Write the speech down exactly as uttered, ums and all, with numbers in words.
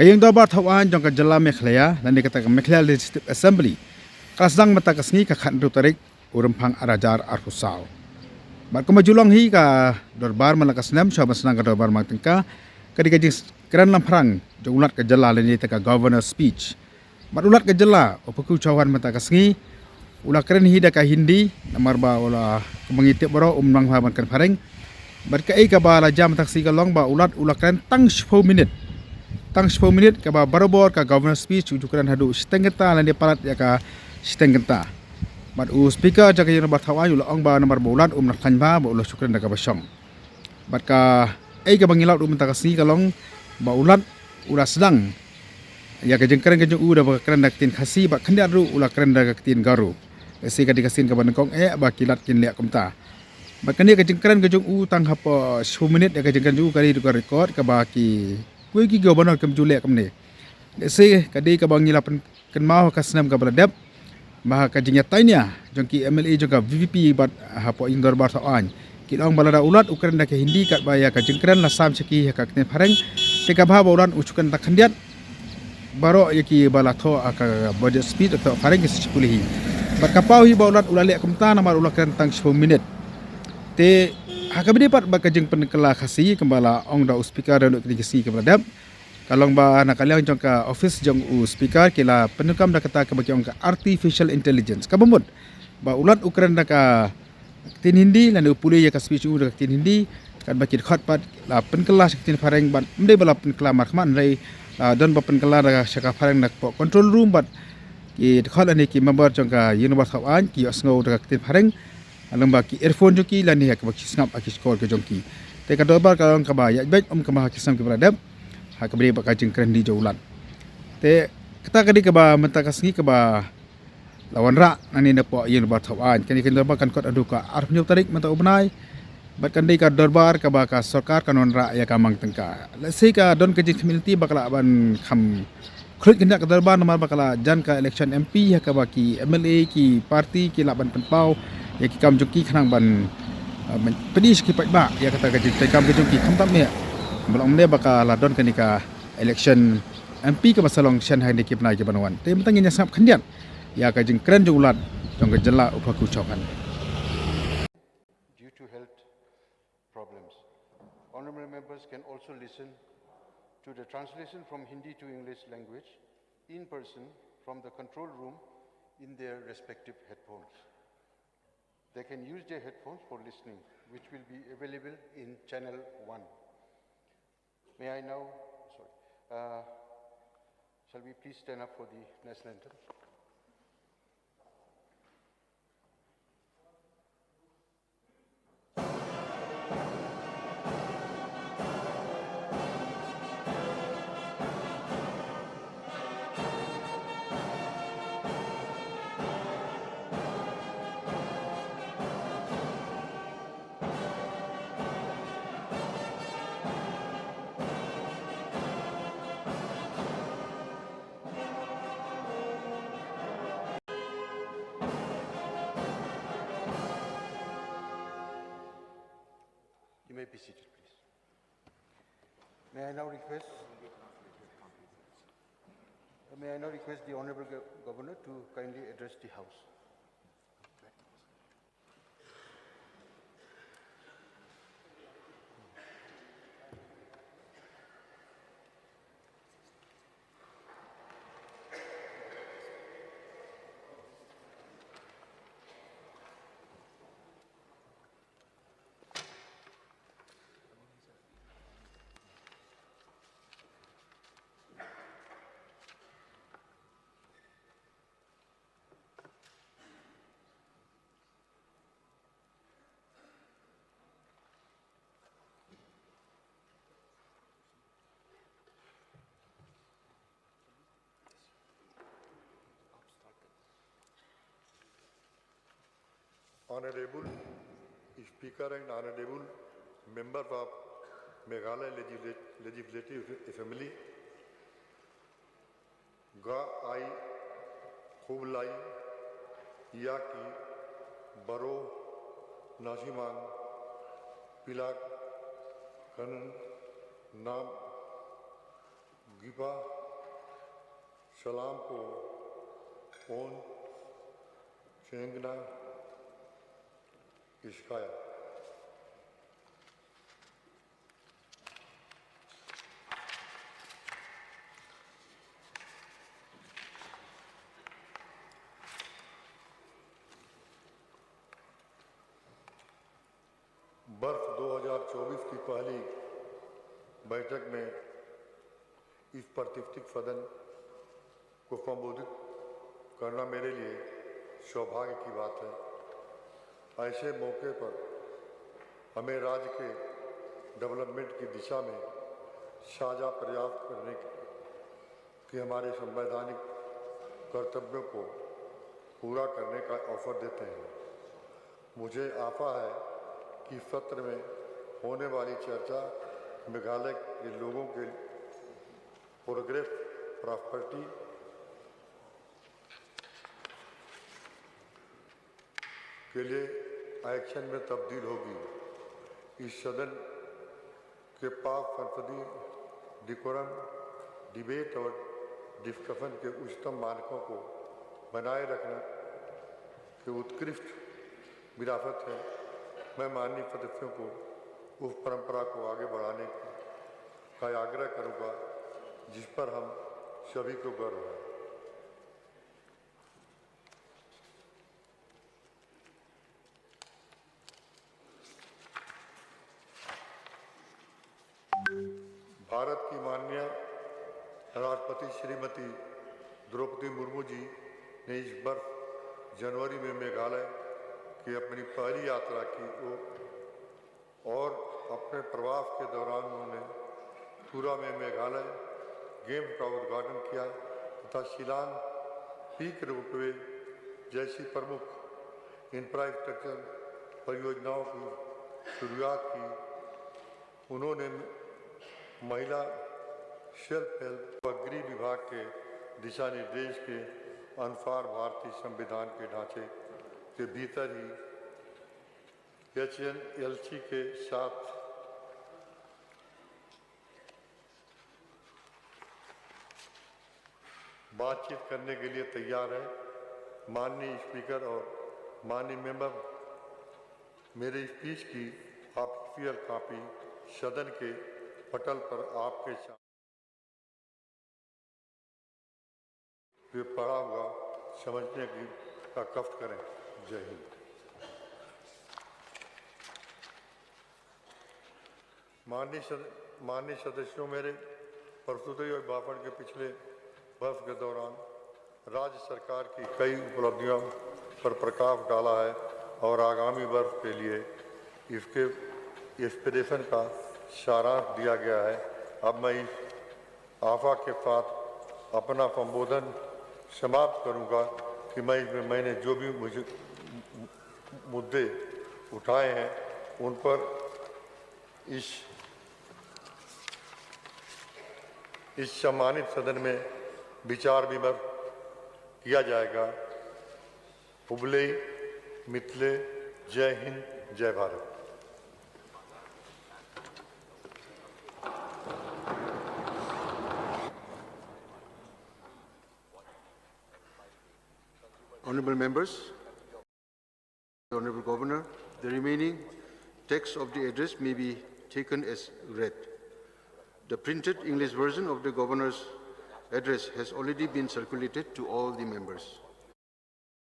Ka ïing dorbar thaw aiñ jong ka jylla Meghalaya, lane kata ka Meghalaya Legislative Assembly, ka la sdang mynta ka sngi ka khathynriew tarik u Rymphang ar hajar arphew saw. Bad kumba ju long hi ka dorbar man la ka snem, shuwa ban sdang ka dorbar mang tyngka, ka dei ka jingkren langphrang jong u Lat ka jylla lane kata ka Governor Speech. Bad u Lat ka jylla u Phanku Chauhan mynta ka sngi u la kren hi da ka Hindi, namar ba u la, kumba ngi tip baroh, um nang bha ban kren phareng. Bad kaei kaba la jia mynta ka sngi ka long ba u Lat u la kren tang shiphew minit. Tang shiphew minit, kaba barabor ka Governor Speech u ju kren haduh shiteng kynta lane palat ïa ka shiteng kynta. Bad u Speaker jong ka ïing dorbar thaw aiñ u la ong ba namar ba u Lat um nang khlaiñ bha, ba u la shu kren da kaba shong. Bad kaei kaba ngi lah ïohi mynta ka sngi ka long ba u Lat u la sdang ïa ka jingkren ka jong u da ba kren da ka ktien Khasi, bad khyndiat ruh u la kren da ka ktien Garo. Lehse ka dei ka sien kaba nyngkong eh ba ki Lat kin leh kumta. Bad kane ka jingkren ka jong u tang hapoh shiphew minit ïa ka jingkren jong u ka dei ruh ka record kaba ki, kiwei ki Governor kim ju leh kumne. Lehse ka dei kaba ngi la pynkynmaw ha ka snem kaba la dep, ba ha ka jingïatai nia jong ki M L A jong ka V P P bad hapoh ïing dorbar thaw aiñ, ki la ong ba lada u Lat u kren da ka Hindi katba ïa ka jingkren la sam sha ki ha ka ktien phareng, te ka bha ba u Lat u shu kren da ka khyndiat. Baroh ïa kiba la thoh ha ka budget speech, la thoh phareng, ki sa shu pule hi. Bad ka paw hi ba u Lat u la leh kumta namar u la kren tang shiphew minit. Te ha kaba ïadei pat bad ka jingpynkylla Khasi, kumba la ong da u Speaker da u Lat kine ki sngi kaba la dep, ka long ba na ka liang jong ka office jong u Speaker ki la pyndonkam da kata kaba ki ong ka artificial intelligence. Kaba mut ba u Lat u kren da ka ktien Hindi, lane u pule ïa ka speech u da ka ktien Hindi, katba ki dkhot pat la pynkylla sha ka ktien phareng, bad ym dei ba la pynkylla markhmat, hynrei la don ba pynkylla da sha ka phareng na ka control room, bad ki dkhot lane ki member jong ka ïing dorbar thaw aiñ ki ïohsngew da ka ktien phareng, lyngba ki earphone jong ki lane ha kaba ki sngap ha ki shkor ki jong ki. Te ka dorbar ka long kaba ïaid beit, ym kumba ha ki snem kiba la dep, ha kaba ïadei bad ka jingkren Hindi jong u Lat. Te kata ka dei kaba mynta ka sngi kaba la wanrah nangne napoh ïing dorbar thaw aiñ. Kane ka ïing dorbar kan kot haduh ka arphew hynñiew tarik mynta u bnai. Bad kan dei ka dorbar kaba ka sorkar kan wanrah ïa ka mang tyngka. Lehse ka don ka jingkhmih lynti ba ka lah ban kham khluit khyndiat ka dorbar namar ba ka la jan ka election M P, ha kaba ki M L A ki party ki lah ban pynpaw ïa ki kam jong ki khnang ban, uh, ban pyni sha ki paidbah ïa kata ka jingtrei kam ka jong ki, khamtam eh ba long mynne ba ka la don kane ka election M P kaba sa long shen ha kine ki bnai ki ban wan. Te mynta ngin ïa sngap khyndiat ïa ka jingkren jong u Lat jong ka jylla u Phanku Chauhan. Due to health problems, honorable members can also listen to the translation from Hindi to English language in person from the control room in their respective headphones. They can use their headphones for listening, which will be available in channel one. May I now, sorry, uh, shall we please stand up for the national anthem? You may be seated, please. May I now request, may I now request the Honorable Go-, Governor to kindly address the House. Honorable Speaker and Honorable Members of Meghalaya Legislat-, Legislative Assembly, nga ai khublei ïa ki baroh na shimang, phi la kynmaw Gipa Shalam ko on Chengna Iskaya. बर्फ दो हज़ार चौबीस की पहली बैठक में इस प्रतिष्ठित सदन को संबोधित करना मेरे लिए सौभाग्य की बात है। ऐसे मौके पर हमें राज्य के डेवलपमेंट की दिशा में साझा प्रयास करने की, की हमारे संवैधानिक कर्तव्यों को पूरा करने का अवसर देते हैं। मुझे आशा है कि सत्र में होने वाली चर्चा मेघालय के लोगों के प्रोग्रेस, प्रॉस्पेरिटी के लिए एक्शन में तब्दील होगी। इस सदन के पास संसदीय डिकोरम, डिबेट और डिस्कशन के उच्चतम मानकों को बनाए रखना की उत्कृष्ट विरासत है। मैं माननीय सदस्यों को उस परंपरा को आगे बढ़ाने का आग्रह करूंगा, जिस पर हम सभी को गर्व है। भारत की माननीय राष्ट्रपति श्रीमती द्रौपदी मुर्मू जी ने इस वर्ष जनवरी में मेघालय की अपनी पहली यात्रा की, वो, और अपने प्रवास के दौरान उन्होंने तुरा में मेघालय गेम्स का उद्घाटन किया तथा शिलांग पीक रोपवे जैसी प्रमुख इंफ्रास्ट्रक्चर परियोजनाओं की शुरुआत की। उन्होंने महिला सेल्फ हेल्प व गृह विभाग के दिशा निर्देश के अनुसार भारतीय संविधान के ढांचे के भीतर ही एच एन एल सी के साथ बातचीत करने के लिए तैयार है। माननीय स्पीकर और माननीय मेंबर, मेरे स्पीच की ऑफिशियल कॉपी सदन के पटल पर आपके सामने पड़ा हुआ समझने की का कष्ट करें। जय हिंद। माननीय सद-, माननीय सदस्यों, मेरे प्रस्तुति और भाषण के पिछले वर्ष के दौरान राज्य सरकार की कई उपलब्धियों पर प्रकाश डाला है और आगामी वर्ष के लिए इसके एस्पिरेशन का सारांश दिया गया है। अब मैं इस आशा के साथ अपना संबोधन समाप्त करूंगा कि मैं इसमें, मैंने जो भी मुझे मुद्दे उठाए हैं, उन पर इस, इस सम्मानित सदन में विचार विमर्श किया जाएगा। हुबले मितले, जय हिंद, जय भारत। Honorable members, Honorable Governor, the remaining text of the address may be taken as read. The printed English version of the Governor's address has already been circulated to all the members.